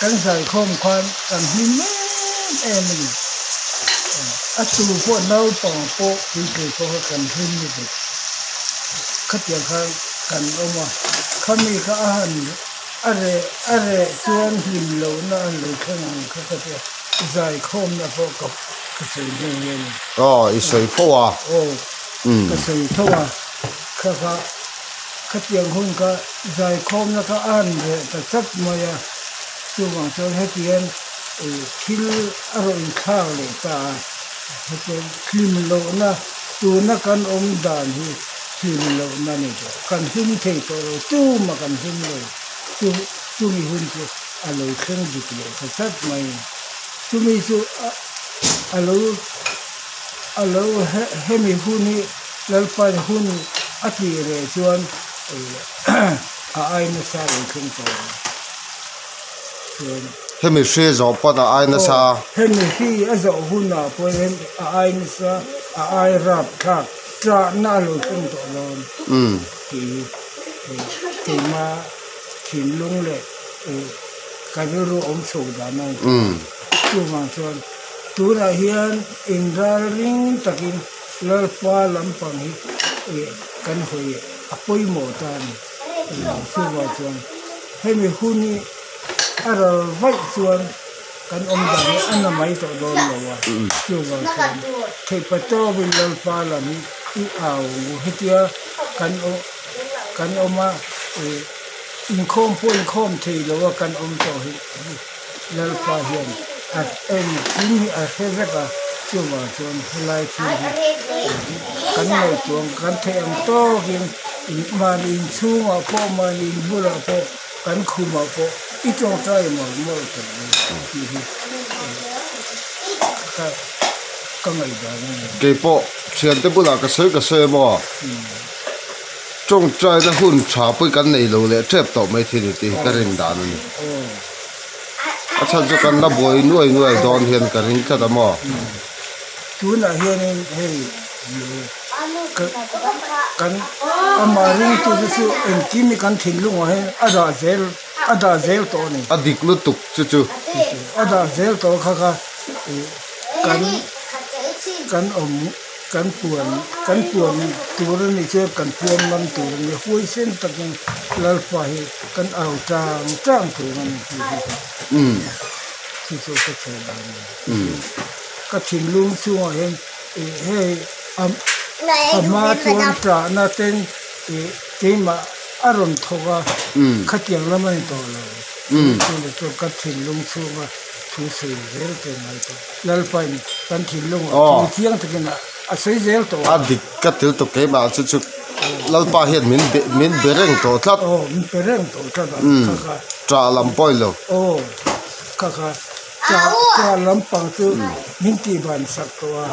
Kan zaikhawm khan kan hlim em em a ni. A tu pawh naupang pawh puitling pawh kha kan hlim lutuk. Khatiang khan kan awm a, khami kha a han a reh a reh chuan hlim lohna a lo thleng ang kha ka tia zaikhawmna pawh ka ka sawi nghe nghe a ni. Aw i sawi fo a. Aw ka sawi tho a, kha kha khatiang hun kha zaikhawmna kha a han reh ta chat mai a, chuvang chuan hetiang thil a rawn inthlak leh ta a, hetiang hlim lohna tuna kan awm dan hi hlim lohna a ni tawh, kan hlim thei tawh lo, tumah kan hlim lo, chu chumi hun chu a lo thleng dik leh ta chat mai a ni, chumi chu a lo a lo hemi hun hi Lalpain hun a tih reh chuan a ai nasa lo thleng tawh ang chuan. Hemi hri zawh pawn a ai nasa. Aw, hemi hri a zawh hunah pawh hian a ai nasa, a ai rap thlak tlahna a lo thleng tawh dawn tih hi keima thinlung leh ka rilru awm chho dan a ni. Chuvang chuan tunah hian inralring takin Lalpa lampang hi kan hawi a pawimawh ta a ni. Chuvang chuan hemi hun hi a ral vaih chuan kan awm dan hi a na mai tawh dawn lo a. Chuvang chuan theihpa tawpin Lalpa lam hi i au hetia kan kan awm a inkhawm pawh inkhawm thei lo a kan awm tawh hi. Lalpa hian a engkim hi a hre vek a, chuvang chuan helai thil hi kan ngaihtuah ang, kan theih ang tawkin mahni inchhungah pawh mahni inbulah pawh kan khumah pawh i tawngtai mawlh mawlh tawh ang tih hi ka ka ngaihdan a ni. Keipawh thiante bulah ka sawi ka sawi emaw tawngtaina hun tha pawh kan nei lo leh tep tawh mai thil tih hi ka rin dan a ni. A chhan chu kan la buai nuai nuai dawn hian ka ring tlat a maw? Tunah hianin hei kan amah ringtute chu engkim hi kan thinlungah hian a dah zel a dah zel tawh a ni. A dik lutuk chu chu. A dah zel tawh kha kha kan kan awm. Kan puan kan puan tur a nih chuan kan puan ngam tur a ni huaisen takin Lalpa hi kan au tang tang tur a ni tih hi chu chu ka chhe dan a ni. Ka thinlung chungah hian ih hei a a hma chuan tahna ten ih keimah a rawn thawk a khatiang lam a ni tawh lo chu ka thinlung chhunga thu sawi zel te ngai tawh. Lalpain kan thinlung a thu chiang takin a sawi zel tawh a. A dik ka tel tawh keimah chu chu Lalpa hian min be min be reng tawh tlat. Aw min pe reng tawh tlat a kha kha. Ṭah lam pawh i lo. Aw kha kha ṭah ṭah lampang chu min tih ban sak tawh a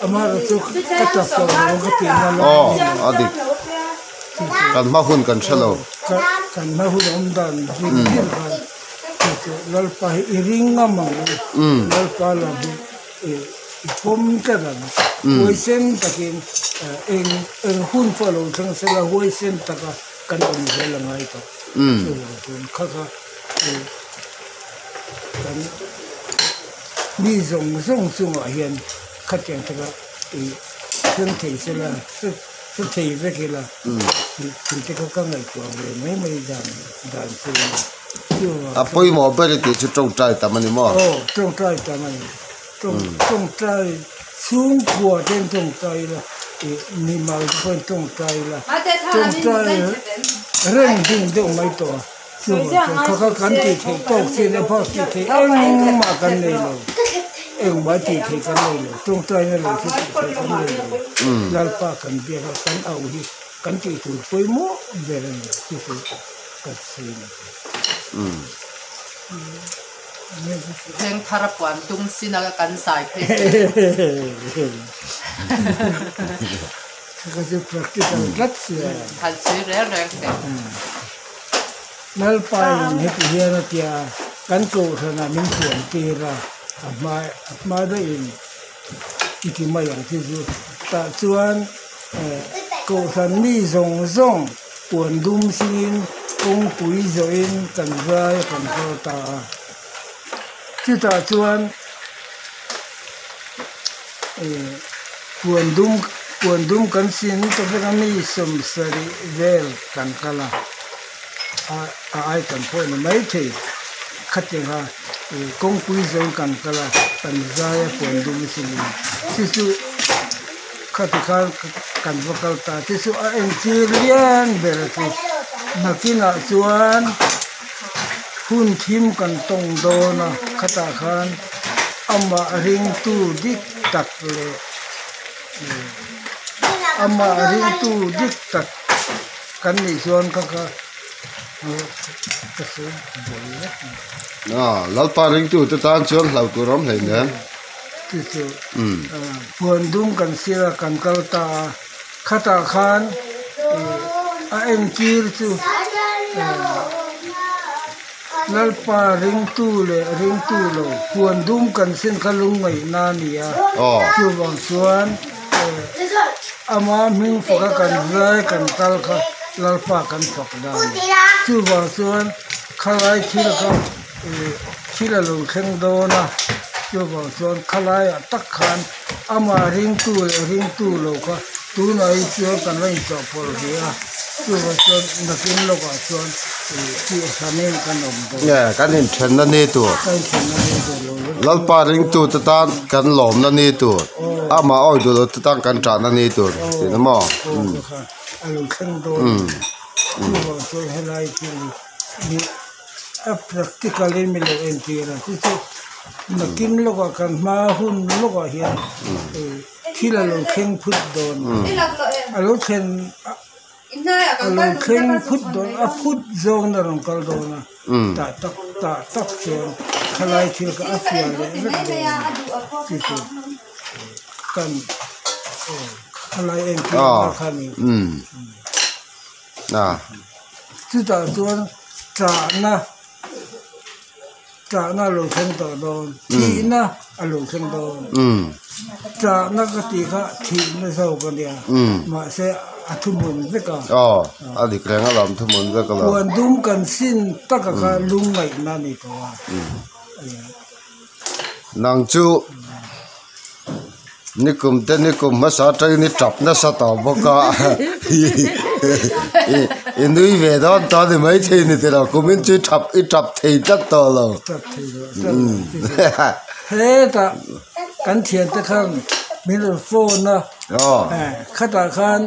amaherawh chu ka ṭap tawh lo ka tih na lai a ni lo. Aw a dik kan hma hun kan hre lo. Kan hma hun awm dan zir zir khan. Chu chu Lalpa hi i ring ngam ang u, Lalpa lam hi i pawm tlat ang. Huaisen takin eng eng hun pawh a lo thleng sela huaisen taka kan awm zel a ngai tawh. Chuvang chuan kha kha kan mi zawng zawng chungah hian khatiang taka i thleng thei sela. Hre thei vek ila tih te kha ka ngaihtuah ve mai mai dan dan chu a ni. A pawimawh ber i tih chu tawngtai tam a ni maw? Aw tawngtai tam a ni. Tawngtai chhungkua ten tawngtai ila ih mimal te pawhin tawngtai ila tawngtai reng ding deuh mai tawh a. Chuvang chuan kha kha kan tih theih tawk chin a bak tih theih engmah kan nei lo, engmah tih theih kan nei lo, tawngtaina lo chu tih theih kan nei lo, Lalpa kan biak a kan auh hi kan tih tur pawimawh ber a ni chu chu ka sawi a ni. Veng thar a puan tum sin a kan zai phei chu. Kha chu practical tlat sia. Han sawi reng reng teh. Lalpain heti hian a tia, Kan kohhranah min puan tir a, a hma a hma daihin i ti mai ang chu chu. Tah chuan kohhran mi zawng zawng puan dum singin kawngpui zawhin kan zai a kan hawr ta a. Chutah chuan puan dum puan dum kan sin ta vek a mi sawmsarih vel kan kal a a ai kan pawh ni maithei khatiang a kawngpui zawng kan kal a kan zai a puan dum sin chu chu khati khan kan va kal ta te chu a entir lian ber chu nakinah chuan. Hun thim kan tawng dawn a, khatah khan amah ringtu dik tak leh amah ringtu dik tak kan nih chuan kha kha ka sawi buai vek mai. Aw, Lalpa ringtu te tan chuan hlauh tur awm hlei nen. Chu chu puan dum kan sir a kan kal ta a. Khatah khan a entir chu Lalpa ringtu leh ringtu lo puan dum kan sin kha lungngaihna a ni a, chuvang chuan ama hming faka kan zai kan kal kha Lalpa kan fak dan a ni. Chuvang chuan khalai thil kha thil a lo thleng dawn a, chuvang chuan khalaiah tak khan amah ringtu leh ringtu lo kha tunah hi chuan kan la inchawhpawlh ve a, chuvang chuan nakin lawkah chuan tih hranin kan awm dawn. Nge kan inthenna ni tur. Kan inthenna ni tur lo vek. Lalpa ringtu te tan kan lawmna ni tur, amah awi duh lo te tan kan ṭahna ni tur tih na maw? Aw kha a lo thleng dawn chuvang chuan helai thil hi. A practical in min lo entir a chu chu nakin lawkah kan hma hun lawkah hian thil a lo thleng phut dawn a lo thlen a lo thleng phut dawn a phut zawng a rawn kal dawn a tah tak tah tak chuan khalai thil kha a fiah leh vek dawn chu chu kan khalai entir na kha a ni. Chutah chuan ṭahna ṭahna a lo thleng tawh dawn, thihna a lo thleng dawn. Ṭahna ka tih kha thihna zawk a nia, mahse a thuhmun vek a. Aw, a dik reng alawm thuhmun vek alawm. Puan dum kan sin taka kha lungngaihna a ni tawh a. Nang chu nikum te nikum hmasa atangin i tap nasa tawh bawk a i nui ve dawn tawh a ni maithei ni tilo kumin chu i tap i tap thei tlat tawh lo. Tap thei lo tlat hetah kan thiante khan min rawn phone a khatah khan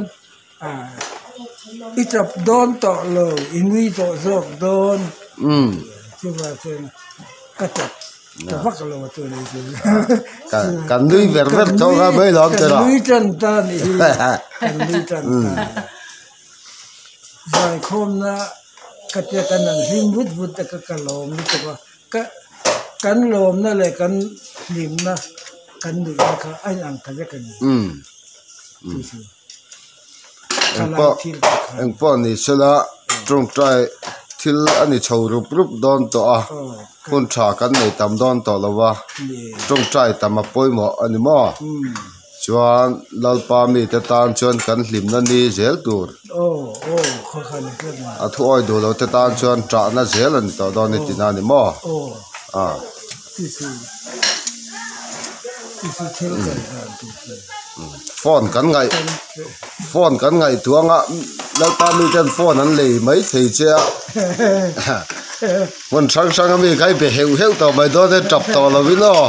i tap dawn tawh lo i nui tawh zawk dawn chuvang chuan ka tap ta vak lo a tun hi chu kan nui ver ver tawh kha mai lo kan nui tan ta a nih hi kan nui tan ta zaikhawmna ka tia kan han hlim vut vut te kha ka lawm lutuk a ka kan lawmna leh kan hlimna kan nuihna kha a inang ta vek a ni. Engpawh ni sela tawngtai thil a ni chho rup rup dawn tawh a, hun tha kan nei tam dawn tawh lo va, tawngtai tam a pawimawh a ni maw? Chuan Lalpa mite tan chuan kan hlimna ni zel tur, a thu awi duh lo te tan chuan ṭahna zel a ni tawh dawn i tina a ni maw? Phone kan ngaih phone kan ngaihtuah anga Lalpa mi ten phone an lei mai thei che a hmun hrang hrang ami kha i be heuh heuh tawh mai dawn e tap tawh lovin aw.